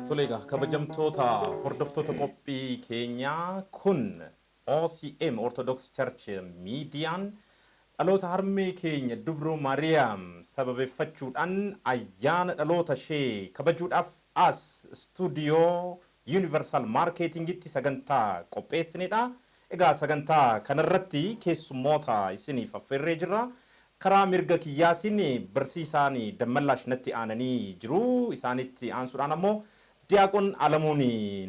Tole egaa kabajamtoota hordoftoota qophii keenyaa, kun OCM Orthodox Church Miidiyaan dhaloota harmee keenya Dubroo Maariyaam sababeeffachuudhaan ayyaana dhaloota ishee kabajuudhaaf as istuudiyoo Universal Marketingitti sagantaa qopheessinedha. Egaa sagantaa kanarratti keessummoota isiniif affeerree jirra. Karaa mirga kiyyaatiin barsiisaan Dammallaash natti aananii jiru. Isaanitti aansuudhaan ammoo Diyaaqon Alamuun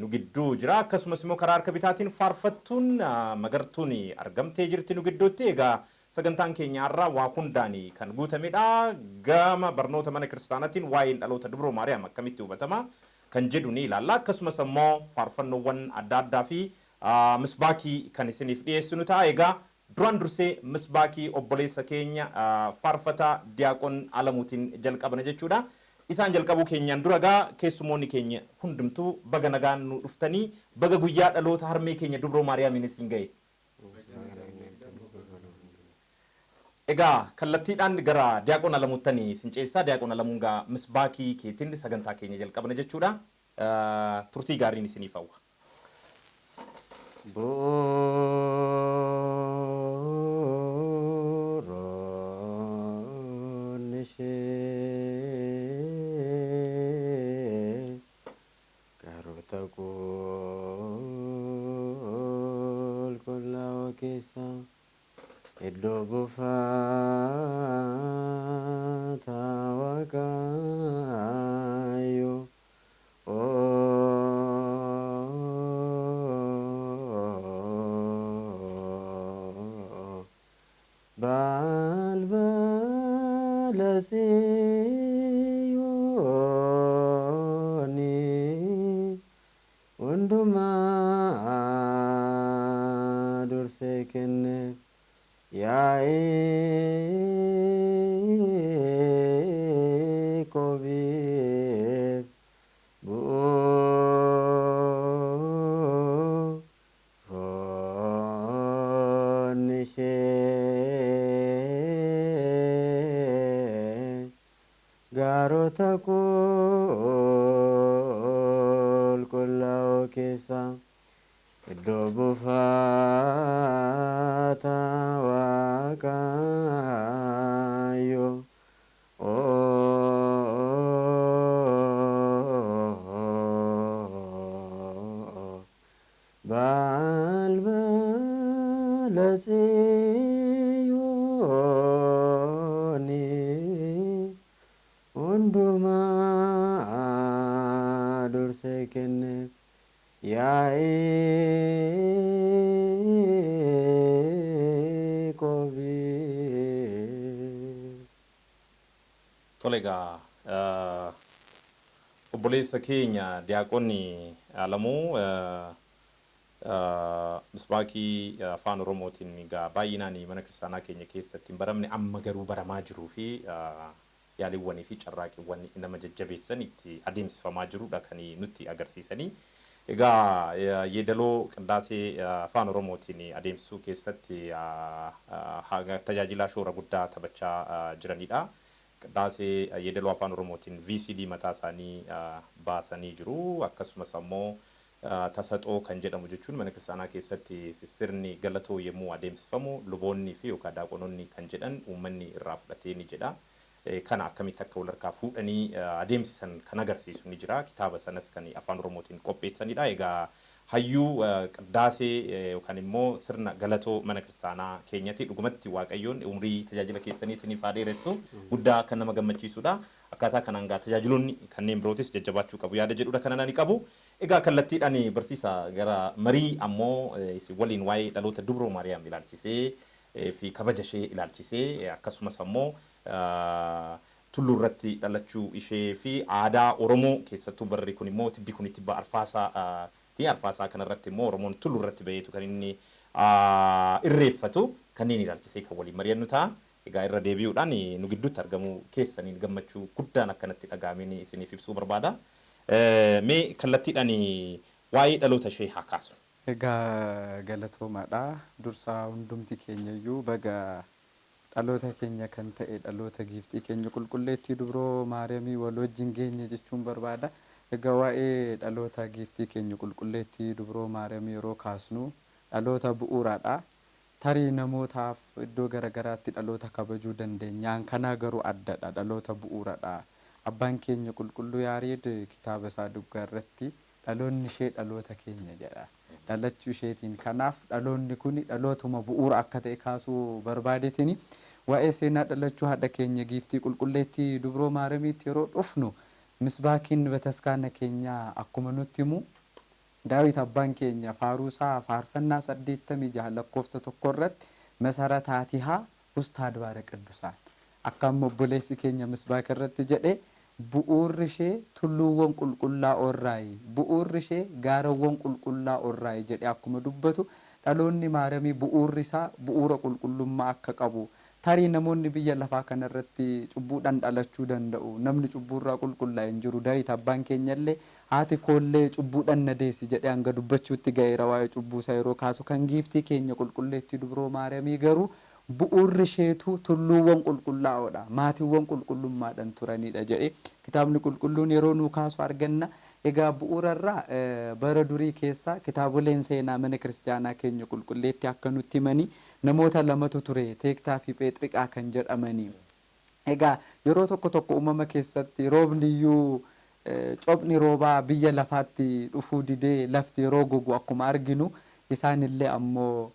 nu gidduu jira. Akkasumas immoo karaa harka bitaatiin faarfattuun Magartuun argamtee jirti nu gidduutti. Egaa sagantaan keenya har'aa waa hundaan kan guutamedha. Gama barnoota mana kiristaanaatiin waa'een dhaloota Dubroo Maariyaam akkamitti hubatama kan jedhu ni ilaalla. Akkasumas ammoo faarfannoowwan adda addaa fi misbaakii kan isiniif dhiyeessinu ta'a. Egaa duraan dursee misbaakii obboleessa keenya faarfataa Diyaaqon Alamuutiin jalqabna jechuudha. Isaan jalqabuu keenyaan dura egaa keessummoonni keenya hundumtuu baga nagaan nu dhuftanii, baga guyyaa dhaloota harmee keenya Dubroo Maariyaamiin isin ga'e. Egaa kallattiidhaan gara Diyaaqon Alamuuttanii isin ceessaa. Diyaaqon Alamuun gaa misbaakii keetiin sagantaa keenya jalqabna jechuudha. Turtii gaariin isiniif hawwa. Bu'uuronni ishee gaarota qulqullaa'oo keessa iddoo buufata Waaqayyo. Balbala Tsiyoonii hundumaa dursee kenne Yaaqoobiif bu'uuronni ishee gaarota qulqullaa'oo keessa iddoo buufata Waaqayyo. Balbala Tsiyoonii hundumaa dursee kenne Yaaqoobiif. Tole egaa obboleessa keenya Diyaaqonni Alamuu, misbaakii afaan Oromootiin egaa baay'inaan mana kiristaanaa keenya keessatti hin baramne, amma garuu baramaa jiruu fi yaaliiwwanii fi carraaqiiwwan nama jajjabeessan itti adeemsifamaa jirudha kan nutti agarsiisanii. Egaa yeedaloo qindaasee afaan Oromootiin adeemsisuu keessatti tajaajilaa shoora guddaa taphachaa jiranidha. Qindaasee yeedaloo afaan Oromootiin VCD mataa isaanii baasanii jiru. Akkasumas ammoo tasaxoo kan jedhamu, jechuun mana kiristaanaa keessatti sirni galatoo yommuu adeemsifamu luboonni fi yookaan daaqonoonni kan jedhan uummanni irraa fudhatee ni jedha. Kana akkamitti akka wal harkaa fuudhanii adeemsisan kan agarsiisu ni jira. Kitaaba sanas kan afaan Oromootiin qopheessanidha. Egaa hayyuu qiddaasee yookaan immoo sirna galatoo mana kiristaanaa keenyatti dhugumatti Waaqayyoon umrii tajaajila keessanii isiniif haa dheeressu, guddaa kan nama gammachiisudha. Akkaataa kanaan gaa tajaajiloonni kanneen birootis jajjabaachuu qabu yaada jedhudha kana nani qabu. Egaa kallattiidhaan barsiisa gara marii ammoo isin waliin waa'ee dhaloota Dubroo Maariyaam ilaalchisee fi kabaja ishee ilaalchisee, akkasumas ammoo tulluu irratti dhalachuu ishee fi aadaa Oromoo keessattuu barri kun immoo tibbi kun tibba arfaasaa ti. Arfaasaa kanarratti immoo Oromoon tulluu irratti baheetu kan inni irreeffatu kanneen ilaalchisee kan waliin mari'annu ta'a. Egaa irra deebi'uudhaan nu gidduutti argamuu keessaniin gammachuu guddaan akkanatti dhaga'ameen isiniif ibsuu barbaada. Mee kallattiidhaan waa'ee dhaloota ishee haa kaasu. Egaa galatoomaadha. Dursaa hundumti keenya iyyuu baga dhaloota keenya kan ta'e dhaloota giiftii keenya qulqulleettii Dubroo Maariyaamii wal wajjin geenye jechuun barbaada. Egaa waa'ee dhaloota giiftii keenya qulqulleettii Dubroo Maariyaam yeroo kaasnu dhaloota bu'uuraadha. Tarii namootaaf iddoo garaagaraatti dhaloota kabajuu dandeenyaan kanaa garuu addadha, dhaloota bu'uuradha. Abbaan keenya qulqulluu Yaareed kitaaba isaa duggaa irratti dhaloonni ishee dhaloota keenya jedha. Dhalachuu isheetiin kanaaf dhaloonni kun dhalootuma bu'uura akka ta'e kaasuu barbaadeetini. Waa'ee seenaa dhalachuu haadha keenya giiftii qulqulleettii Dubroo Maariyaamiitti yeroo dhufnu misbaakiin bataskaana keenyaa akkuma nutti himu Daawit abbaan keenya faaruusaa faarfannaa 86 lakkoofsa 1 irratti masarataatihaa wusta adbaara qiddusaan akka amma obboleessi keenya misbaak irratti jedhe bu'uurri ishee tulluuwwan qulqullaa'oo irraayi, bu'uurri ishee gaarawwan qulqullaa'oo irraayi jedhe akkuma dubbatu dhaloonni Maariyaamii bu'uurri isaa bu'uura qulqullummaa akka qabu. Tarii namoonni biyya lafaa kanarratti cubbuudhaan dhalachuu danda'u. Namni cubbuurraa qulqullaa'e hin jiru. Daawit abbaan keenyallee haati koollee cubbuudhaan na deessi jedhee hanga dubbachuutti ga'eera waa'ee cubbuusaa yeroo kaasu. Kan giiftii keenya qulqulleettii Dubroo Maariyaamii garuu bu'uurri isheetu tulluuwwan qulqullaa'oodha. Maatiiwwan qulqullummaadhaan turanidha jedhee kitaabni qulqulluun yeroo nuu kaasu arganna. Egaa bu'uurarraa bara durii keessa kitaaboleen seenaa mana kiristaanaa keenya qulqulleetti akka nutti himanii namoota lamatu ture, Teektaa fi Pheexriqaa kan jedhamanii. Egaa yeroo tokko tokko uumama keessatti roobni iyyuu cophni roobaa biyya lafaatti dhufuu didee lafti yeroo gogu akkuma arginu isaanillee ammoo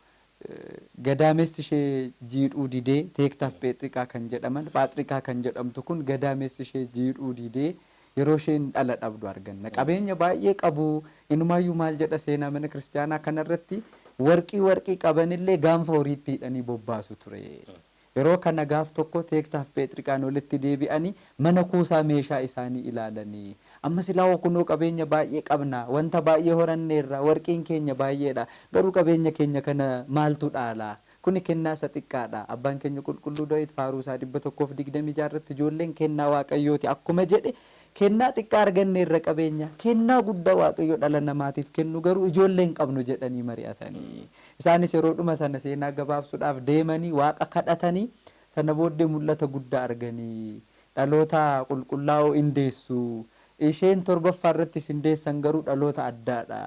gadaamessi ishee jiidhuu didee Teektaa fi Pheexriqaa kan jedhaman, Phaaxriqaa kan jedhamtu kun gadaamessi ishee jiidhuu didee yeroo isheen dhala dhabdu arganna. Qabeenya baay'ee qabu. Inumaayyuu maal jedha seenaa mana kiristaanaa kanarratti warqii qabanillee gaanfa horiitti hidhanii bobbaasu ture. Yeroo kana gaaf tokko Teektaa fi Pheexriqaan walitti deebi'anii mana kuusaa meeshaa isaanii ilaalanii amma silaa kunoo qabeenya baay'ee qabna, wanta baay'ee horanneerra, warqiin keenya baay'eedha, garuu qabeenya keenya kana maaltu dhaala? Kuni kennaa isa xiqqaadha. Abbaan keenya qulqulluu Daawit faaruu isaa 126 irratti ijoolleen kennaa Waaqayyooti akkuma jedhe kennaa xiqqaa arganneerra qabeenya kennaa guddaa Waaqayyo dhala namaatiif kennu garuu ijoolleen qabnu jedhanii mari'atanii. Isaanis yeroo dhuma sana seenaa gabaabsuudhaaf deemanii Waaqa kadhatanii sana booddee mul'ata guddaa arganii dhaloota qulqullaa'oo hin deessu. Isheen torbaffaa irratti isin deessan garuu dhaloota addaadha.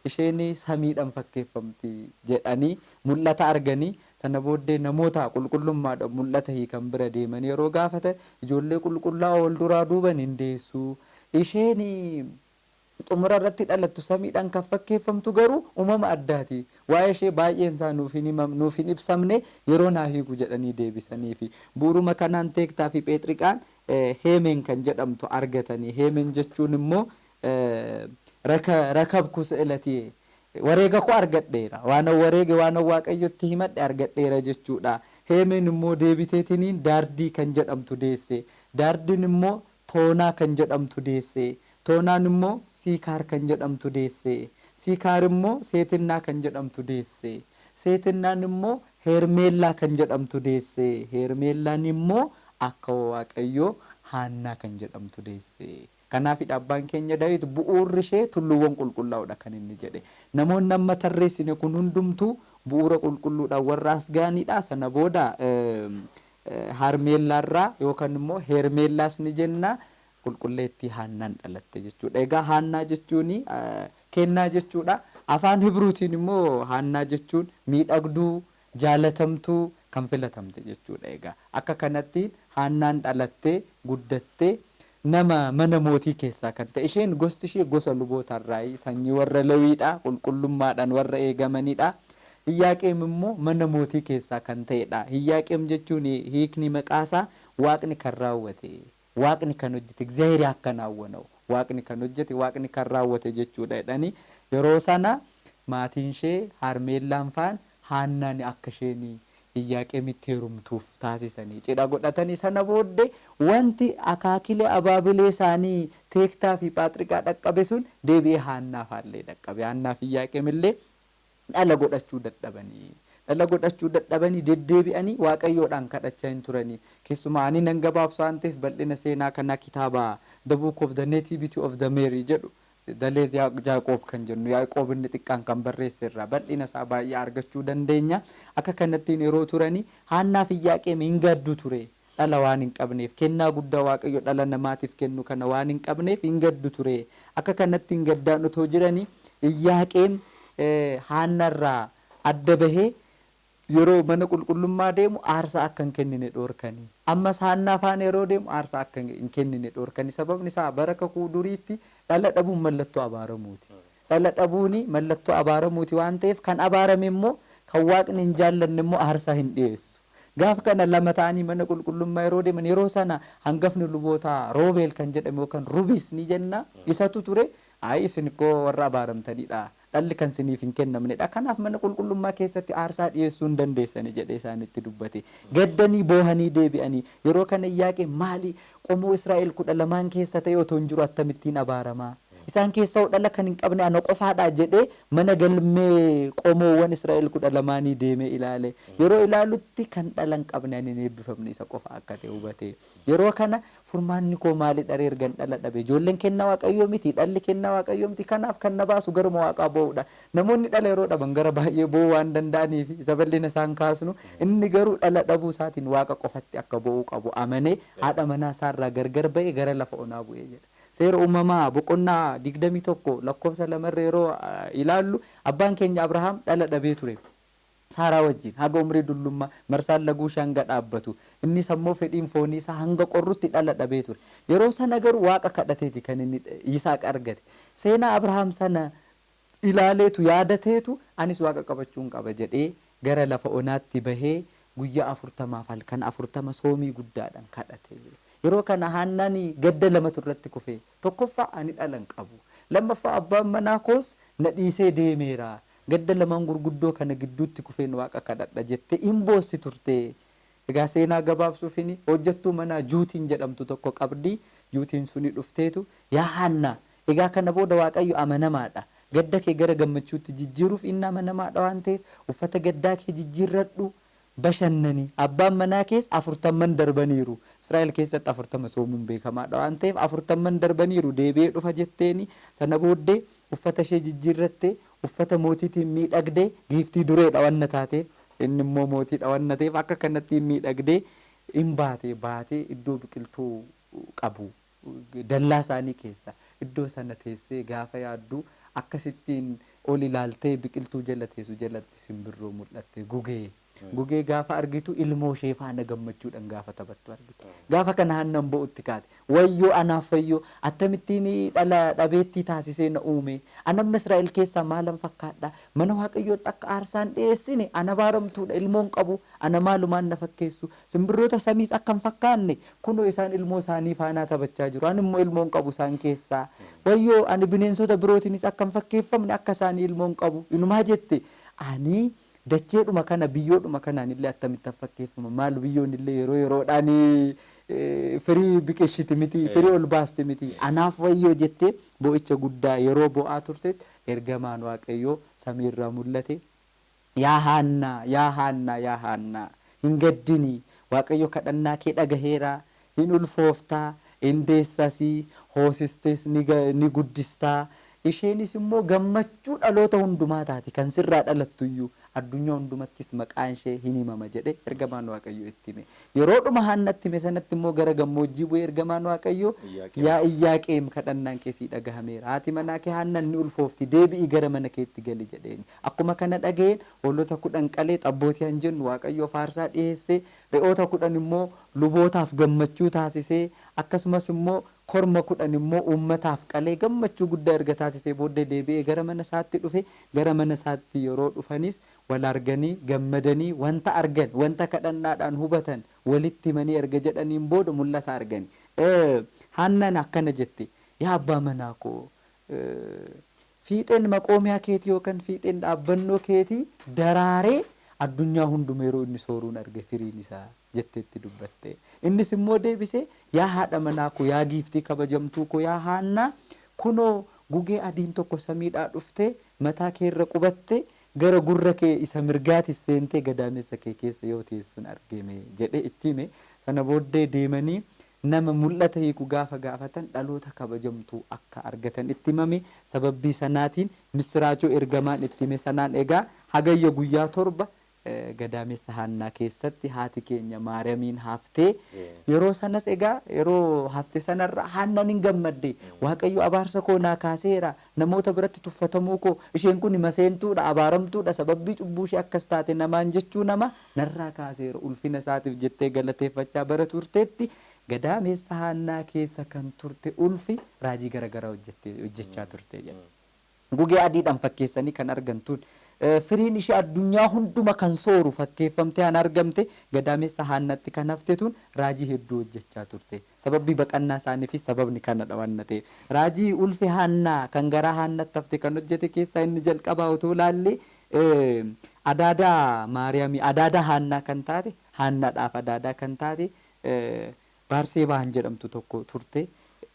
Isheen samiidhaan fakkeeffamti jedhanii mul'ata arganii sana booddee namoota qulqullummaadhaan mul'ata hiikan bira deemanii yeroo gaafatan ijoollee qulqullaa'oo wal duraa duuban hin deessu. Isheen xumura irratti dhalattu samiidhaan kan fakkeeffamtu garuu uumama addaati. Waa'ee ishee baay'een isaa nuuf hin ibsamne yeroo naa hiiku jedhanii deebisaniifi. Bu'uuruma kanaan Teektaa fi Pheexriqaan Heemeen kan jedhamtu argatanii. Heemeen jechuun immoo rakabku si'ilati wareega koo argadheera, waan wareege waan Waaqayyotti himadhe argadheera jechuudha. Heemeen immoo deebiteetiniin Daardii kan jedhamtu deesse. Daardiin immoo Toonaa kan jedhamtu deesse. Toonaan immoo Siikaar kan jedhamtu deesse. Siikaar immoo Seetinnaa kan jedhamtu deesse. Seetinnaan immoo Hermeellaa kan jedhamtu deesse. Hermeellaan immoo akka Waaqayyoo Haannaa kan jedhamtu deesse. Kanaafidha abbaan keenya Daawit bu'uurri ishee tulluuwwan qulqullaa'oodha kan inni jedhe. Namoonni amma tarreessine kun hundumtuu bu'uura qulqulluudhaan warra as ga'anidha. Sana booda Harmeellaarraa yookaan immoo Hermeellaas ni jenna qulqulleettii Haannaan dhalatte jechuudha. Egaa Haannaa jechuun kennaa jechuudha. Afaan Hibruutiin immoo Haannaa jechuun miidhagduu, jaalatamtuu kan filatamte jechuudha. Egaa akka kanatti Haannaan dhalattee guddattee nama mana mootii keessaa kan ta'e isheen gosti ishee gosa lubootarraayi sanyii warra Lewiidha, qulqullummaadhaan warra eegamanidha. Iyyaaqeem immoo mana mootii keessaa kan ta'edha. Iyyaaqeem jechuun hiikni maqaasaa Waaqni kan raawwate, Waaqni kan hojjete, Egzaaheer akkanaawwana'u, Waaqni kan hojjete, Waaqni kan raawwate jechuudha jedhanii yeroo sana maatiin ishee Harmeellaan faan Haannaan akka isheen Iyyaaqeemitti heerumtuuf taasisanii cidha godhatanii sana booddee wanti akaakilee abaabilee isaanii Teektaa fi Phaaxriqaa dhaqqabe sun deebi'ee Haannaaf illee dhaqqabe. Haannaaf Iyyaaqeem illee dhala godhachuu dadhabanii. Dhala godhachuu dadhabanii deddeebi'anii Waaqayyoodhaan kadhachaa hin turanii. Keessumaa ani nan gabaabsu waan ta'eef bal'ina seenaa kanaa kitaaba The Book of the Nativity of the Mary jedhu Dalees Yaaqoob kan jennu Yaaqoob inni xiqqaan kan barreesse irraa bal'ina isaa baay'ee argachuu dandeenya. Akka kanattiin yeroo turanii Haannaa fi Iyyaaqeem hin gaddu ture. Dhala waan hin qabneef kennaa guddaa Waaqayyo dhala namaatiif kennu kana waan hin qabneef hin gaddu ture. Akka kanatti hin gaddaan otoo jiranii Iyyaaqeem Haannarraa adda bahee yeroo mana qulqullummaa deemu aarsaa akka hin kennine dhoorkanii. Ammas Haannaa faana yeroo deemu aarsaa akka hin kennine dhoorkanii. Sababni isaa bara kakuu duriitti dhala dhabuun mallattoo abaaramuuti. Dhala dhabuuni mallattoo abaaramuuti waan ta'eef kan abaarame immoo kan Waaqni hin jaallanne immoo aarsaa hin dhiyeessu. Gaafa kana lama ta'anii mana qulqullummaa yeroo deeman yeroo sana hangafni lubootaa Roobeel kan jedhamu yookaan Rubiis ni jenna isatu ture. Ayi isin koo warra abaaramtanidha. Dhalli kan siniif hin kennamnedha. Kanaaf mana qulqullummaa keessatti aarsaa dhiyeessuu hin dandeessani jedhee isaanitti dubbate. Gaddanii boohanii deebi'anii yeroo kana Iyyaaqeem maali qomoo Israa'el 12 keessa ta'e otoo hin jiru akkamittiin abaaramaa? Isaan keessaa dhala kan hin qabne ana qofaadha jedhee mana galmee qomoowwan Israa'el 12 deemee ilaale. Yeroo ilaalutti kan dhala hin qabne ani hin eebbifamne isa qofa akka ta'e hubate. Yeroo kana furmaanni koo maalidha ergan dhala dhabe? Ijoolleen kennaa Waaqayyoo miti, dhalli kennaa Waaqayyoo miti, kanaaf kan na baasu garuma Waaqaa boo'uudha. Namoonni dhala yeroo dhaban gara baay'ee boo'uu waan danda'aniif isa bal'ina isaan kaasnu inni garuu dhala dhabuu isaatiin Waaqa qofatti akka boo'uu qabu amanee haadha manaa isaarraa gargar ba'ee gara lafa onaa bu'ee jedha. Seera uumamaa boqonnaa 21 lakkoofsa 2 yeroo ilaallu abbaan keenya Abrahaam dhala dhabee ture. Saaraa wajjin haga umrii dullummaa marsaan laguu ishee hanga dhaabbatu innis ammoo fedhiin foonii isaa hanga qorrutti dhala dhabee ture. Yeroo sana garuu Waaqa kadhateeti kan inni Yisaaq argate. Seenaa Abrahaam sana ilaaleetu yaadateetu anis Waaqa qabachuun qaba jedhee gara lafa onaatti bahee guyyaa 40 halkan 40 soomii guddaadhaan kadhate. Yeroo kana Haannaan gadda lamatu irratti kufe. Tokkoffaa ani dhala hin qabu. Lammaffaa abbaan manaa koos na dhiisee deemeera. Gadda lamaan gurguddoo kana gidduutti kufeen Waaqa kadhadha jettee hin boossi turte. Egaa seenaa gabaabsuufini hojjettuu manaa Juutiin jedhamtu tokko qabdi. Juutiin suni dhufteetu yaa Haannaa egaa kana booda Waaqayyo amanamaadha. Gadda kee gara gammachuutti jijjiiruuf inni amanamaadha waan ta'eef uffata gaddaa kee jijjiirradhu. Bashannani abbaan manaa kees 40 darbaniiru. Israa'el keessatti 40 soomuun beekamaadha waan ta'eef 40 darbaniiru deebi'ee dhufa jetteeni sana booddee uffata ishee jijjiirrattee uffata mootiitiin miidhagdee giiftii dureedha wanna taateef inni immoo mootiidha wanna ta'eef akka kanatti miidhagdee hin baatee iddoo biqiltuu qabu dallaa isaanii keessa iddoo sana teessee gaafa yaaddu akkasittiin ol ilaaltee biqiltuu jala teessu jalatti simbirroo mul'atte gugee. Gugee gaafa argitu ilmoo ishee faana gammachuudhaan gaafa taphattu argite. Gaafa kana Haannaan bo'utti kaate. Wayyoo anaaf fayyoo akkamittiin dhala dhabeettii taasisee na uume. Anamma Israa'el keessaa maalan fakkaadha? Mana Waaqayyootti akka aarsaan dhiyeessine ana baaramtuudha ilmoon qabu ana maalumaan na fakkeessu. Simbirroota samiis akka hin fakkaanne kunoo isaan ilmoo isaanii faanaa taphachaa jiru. Ani immoo ilmoon qabu isaan keessaa. Wayyoo ani bineensota birootiinis akka hin fakkeeffamne akka isaanii ilmoon qabu. Inumaa jette ani dacheedhuma kana biyyoodhuma kanaan illee akkamitti fakkeeffama maal biyyoon illee yeroo yeroodhaan firii biqilchiti miti firii ol baasti miti anaaf wayyoo jettee bo'icha guddaa yeroo bo'aa turtetti ergamaan Waaqayyoo samiirraa mul'ate yaa Haannaa yaa Haannaa yaa Haannaa hin gaddini Waaqayyo kadhannaa kee dhagaheera hin ulfooftaa hin deessasii hoosistees ni guddistaa isheenis immoo gammachuu dhaloota hundumaa taati kan sirraa dhalattuyyuu addunyaa hundumattis maqaan ishee hin himama jedhe ergamaan Waaqayyoo itti hime. Yeroo dhuma Haannatti hime sanatti immoo gara gammoojjii bu'ee ergamaan Waaqayyoo yaa Iyyaaqeem kadhannaan kee sii dhagahameera. Haati manaa kee Haannaan ni ulfoofti deebi'ii gara mana keetti gali jedheen. Akkuma kana dhaga'een hoolota 10 qalee xabbootii han jennu Waaqayyoo faarsaa dhiyeessee re'oota 10 immoo lubootaaf gammachuu taasisee akkasumas immoo korma 10 immoo uummataaf qalee gammachuu guddaa erga taasisee booddee deebi'ee gara mana isaatti dhufe. Gara mana isaatti yeroo dhufanis wal arganii gammadanii wanta argan wanta kadhannaadhaan hubatan walitti himanii erga jedhaniin booda mul'ata argani. Haannaan akkana jette yaa abbaa manaa koo fiixeen maqoomiyaa keetii yookaan fiixeen dhaabbannoo keetii daraaree addunyaa hunduma yeroo inni sooruun arge firiin isaa jetteetti dubbatte. Innis immoo deebisee yaa haadha manaa koo yaa giiftii kabajamtuu koo yaa Haannaa kunoo gugee adiin tokko samiidhaa dhuftee mataa kee irra qubatte gara gurra kee isa mirgaatis seentee gadaamessa kee keessa yoo teessuun argame jedhee itti hime. Sana booddee deemanii nama mul'ata hiiku gaafa gaafatan dhaloota kabajamtuu akka argatan itti himame. Sababbii sanaatiin misiraachoo ergamaan itti hime sanaan egaa hagayya guyyaa 7 Gadaamessa Haannaa keessatti haati keenya Maariyaamiin haftee, yeroo sanas egaa yeroo hafte sanarra Haannaan hin gammadde. Waaqayyo abaarsa koo naa kaaseera, namoota biratti tuffatamuu koo, isheen kun maseentuudha, abaaramtuudha, sababbii cubbuu ishee akkas taate namaan jechuu nama narraa kaaseera ulfina isaatiif jettee galateeffachaa bara turteetti, gadaamessa Haannaa keessa kan turte ulfi raajii garaagaraa hojjechaa turte jedha. Gugee adiidhaan fakkeessanii kan argamtuun, firiin ishee addunyaa hunduma kan sooru fakkeeffamtee kan argamte, gadaamessa Haannatti kan haftetuun raajii hedduu hojjechaa turte. Sababbii baqannaa isaaniifis sababni kanadha waan ta'eef. Raajii ulfi Haannaa kan garaa Haannatti hafte kan hojjete keessaa inni jalqabaa otoo ilaalle, adaadaa Maariyaamii, adaadaa Haannaa kan taate, Haannaadhaaf adaadaa kan taate Baarseebaan jedhamtu tokko turte.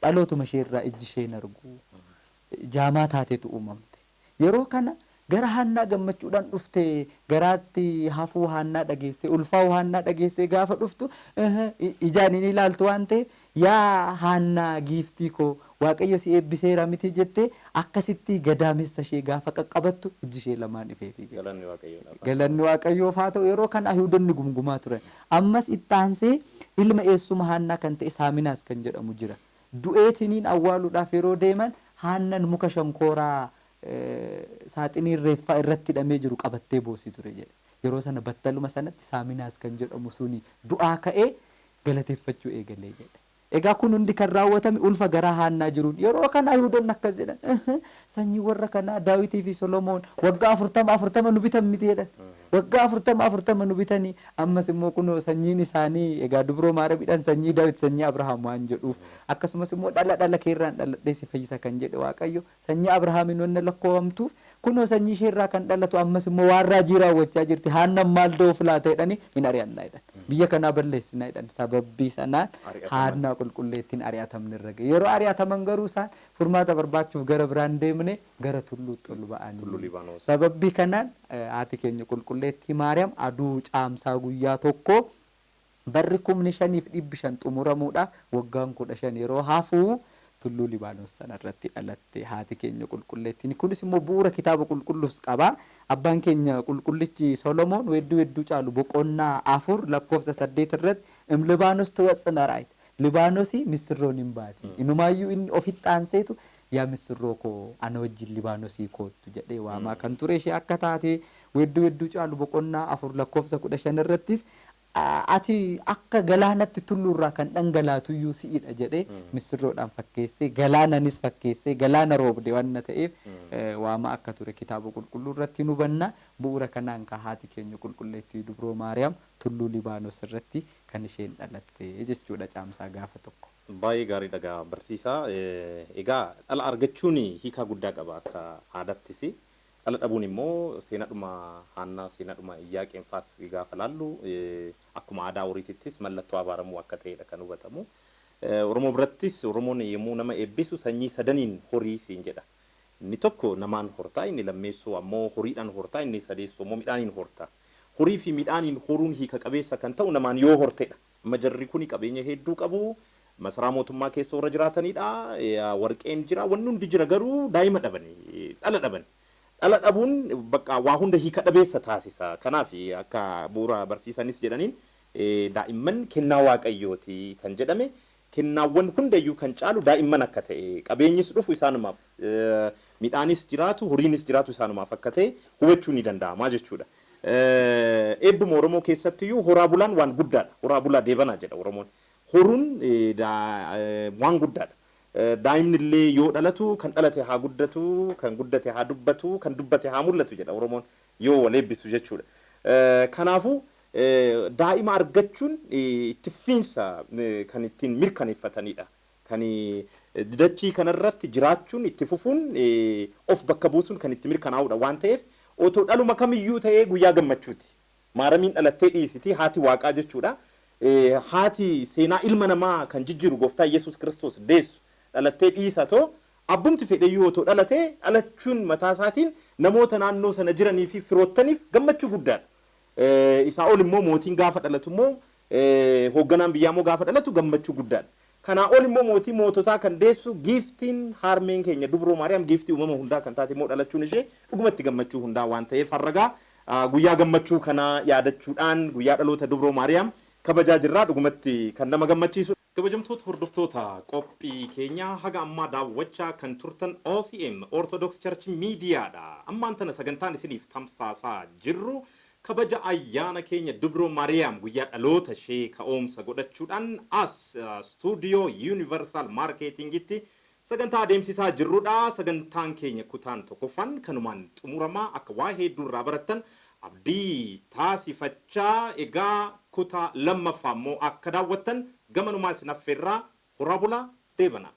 Dhalootuma isheerraa ijji isheen argu, jaamaa taatetu uumamte. Yeroo kana gara Haannaa gammachuudhaan dhufte. Garaatti hafuu Haannaa dhageesse, ulfaa'uu Haannaa dhageesse gaafa dhuftu, ijaan hin ilaaltu waan ta'eef, "Yaa Haannaa giiftii koo, Waaqayyo si eebbiseera miti?" jettee akkasitti gadaamessa ishee gaafa qaqqabattu ijji ishee lamaan ifeefi. Galanni Waaqayyoodhaaf. Galanni Waaqayyoof haa ta'u. Yeroo kana Ayihuudonni gumgumaa turan. Ammas itti aansee ilma eessuma Haannaa kan ta'e Saaminaas kan jedhamu jira. Du'eetiniin awwaaluudhaaf yeroo deeman, Haannan muka shankooraa saaxinii reeffaa irratti hidhamee jiru qabattee boossi ture jedha. Yeroo sana battaluma sanatti Saaminaas kan jedhamu suni du'aa ka'ee galateeffachuu eegalee jedha. Egaa kun hundi kan raawwatame ulfa garaa Haannaa jiruun. Yeroo kana Ayihuudonni akkas jedhan: "Sanyii warra kanaa Daawitii fi Solomoon waggaa 40 40 nu bitan miti?" jedhan. Waggaa 40 40 nu bitanii, ammas immoo kunoo sanyiin isaanii egaa dubroo Maariyaamiidhaan sanyii Daawit, sanyii Abrahaam waan jedhuuf, akkasumas immoo dhala dhala keerraan dhaladhee si fayyisa kan jedhe Waaqayyo sanyii Abrahaamiin wanna lakkoofamtuuf, kunoo sanyii isheerraa kan dhalatu ammas immoo waan raajii raawwachaa jirti, Haannan maal da'uuf laata jedhanii, hin ari'annaa jedhan. Biyya kanaa balleessinaa jedhan. Sababbii sanaan Haannaa qulqulleettiin ari'atamni irra ga'e. Yeroo ari'ataman garuu isaan furmaata barbaachuuf gara biraan deemne, gara tulluutti ol ba'anii. Sababbii kanaan haati keenya qulqulleettii Maariyaam aduu caamsaa guyyaa tokko, barri 5500 xumuramuudhaaf waggaan 15 yeroo hafuu, tulluu Libaanos sanarratti dhalatte haati keenya qulqulleettiin. Kunis immoo bu'uura kitaaba qulqulluus qaba. Abbaan keenya qulqullichi Solomoon weedduu hedduu caalu boqonnaa 4 lakkoofsa 8 irratti, "እምሊባኖስ ትወፅእ መርዓዊት", Libaanosii misirroon hin baati. Inumaayyuu inni ofitti aanseetu "Yaa misirroo koo, ana wajjin Libaanosii koottu" jedhee waamaa kan ture ishee akka taate, weedduu hedduu caalu boqonnaa 4 lakkoofsa 15 irrattis, "Ati akka galaanatti tulluurraa kan dhangalaatuyyuu si'idha" jedhee misirroodhaan fakkeessee, galaananis fakkeessee, galaana roobde waan ta'eef waamaa akka ture kitaaba qulqulluu irratti nu hubanna. Bu'uura kanaan ka haati keenya qulqulleettii dubroo Maariyaam tulluu Libaanos irratti kan isheen dhalatte jechuudha, caamsaa gaafa 1. Baay'ee gaarii dhagaa barsiisaa. Egaa dhala argachuun hiikaa guddaa qaba akka aadattis. Dhala dhabuun immoo seenadhuma Haannaa, seenadhuma Iyyaaqeen faas gaafa laallu, akkuma aadaa horiitittis mallattoo abaaramuu akka ta'edha kan hubatamu. Oromoo birattis Oromoon yommuu nama eebbisu "Sanyii sadaniin horii" siin jedha. Inni tokko namaan hortaa, inni lammeessoo ammoo horiidhaan hortaa, inni sadeessoo immoo midhaaniin hortaa. Horii fi midhaaniin horuun hiika qabeessa kan ta'u namaan yoo hortedha. Amma jarri kuni qabeenya hedduu qabu. Masaraa mootummaa keessa warra jiraatanidha. Warqeen jira, wanni hundi jira, garuu daa'ima dhabani, dhala dhabani. Dhala dhabuun bakka waa hunda hiika dhabeessa taasisa. Kanaaf akka bu'uura barsiisanis jedhaniin, daa'imman kennaa Waaqayyooti kan jedhame, kennaawwan hundayyuu kan caalu daa'imman akka ta'e, qabeenyis dhufu isaanumaaf, midhaanis jiraatu, horiinis jiraatu isaanumaaf akka ta'e hubachuu ni danda'ama jechuudha. Eebbuma Oromoo keessattiyyuu horaa bulaan waan guddaadha. "Horaa bulaa deebanaa" jedha Oromoon. Horuun waan guddaadha. Daa'imni illee yoo dhalatu, "Kan dhalate haa guddatu, kan guddate haa dubbatu, kan dubbate haa mul'atu" jedha Oromoon yoo wal eebbisu jechuudha. Kanaafuu daa'ima argachuun itti fufiinsa kan ittiin mirkaneeffatanidha. Kan dachii kanarratti jiraachuun, itti fufuun, of bakka buusuun kan itti mirkanaa'udha waan ta'eef, otoo dhaluma kamiyyuu ta'ee guyyaa gammachuuti. Maaramiin dhalattee dhiisiti, haati Waaqaa jechuudha. Haati seenaa ilma namaa kan jijjiiru gooftaa Yesuus Kiristoos deessu dhalattee dhiisatoo, abbumti fedheyyuu otoo dhalatee, dhalachuun mataa isaatiin namoota naannoo sana jiranii fi firoottaniif gammachuu guddaadha. Isaa ol immoo mootiin gaafa dhalatu immoo, hoogganaan biyyaa immoo gaafa dhalatu gammachuu guddaadha. Kanaa ol immoo mootii moototaa kan deessu giiftiin harmeen keenya dubroo Maariyaam, giiftii uumama hundaa kan taate immoo dhalachuun ishee dhugumatti gammachuu hundaa waan ta'eef, harragaa Guyyaa gammachuu kana yaadachuudhaan guyyaa dhaloota Dubroo Maariyaam kabajaa jirraa, dhugumatti kan nama gammachiisu. Kabajamtoota hordoftoota qophii keenyaa, haga ammaa daawwachaa kan turtan OCM Orthodox Church Miidiyaadha. Ammaan tana sagantaan isiniif tamsaasaa jirru kabaja ayyaana keenya Dubroo Maariyaam guyyaa dhaloota ishee ka'oomsa godhachuudhaan as stuudiyoo Universal Marketingitti sagantaa adeemsisaa jirrudha. Sagantaan keenya kutaan tokkoffaan kanumaan xumuramaa. Akka waa hedduu irraa barattan abdii taasifachaa, egaa kutaa lammaffaa immoo akka daawwattan gamanumaa isin affeerraa. Horaa bulaa, deebana.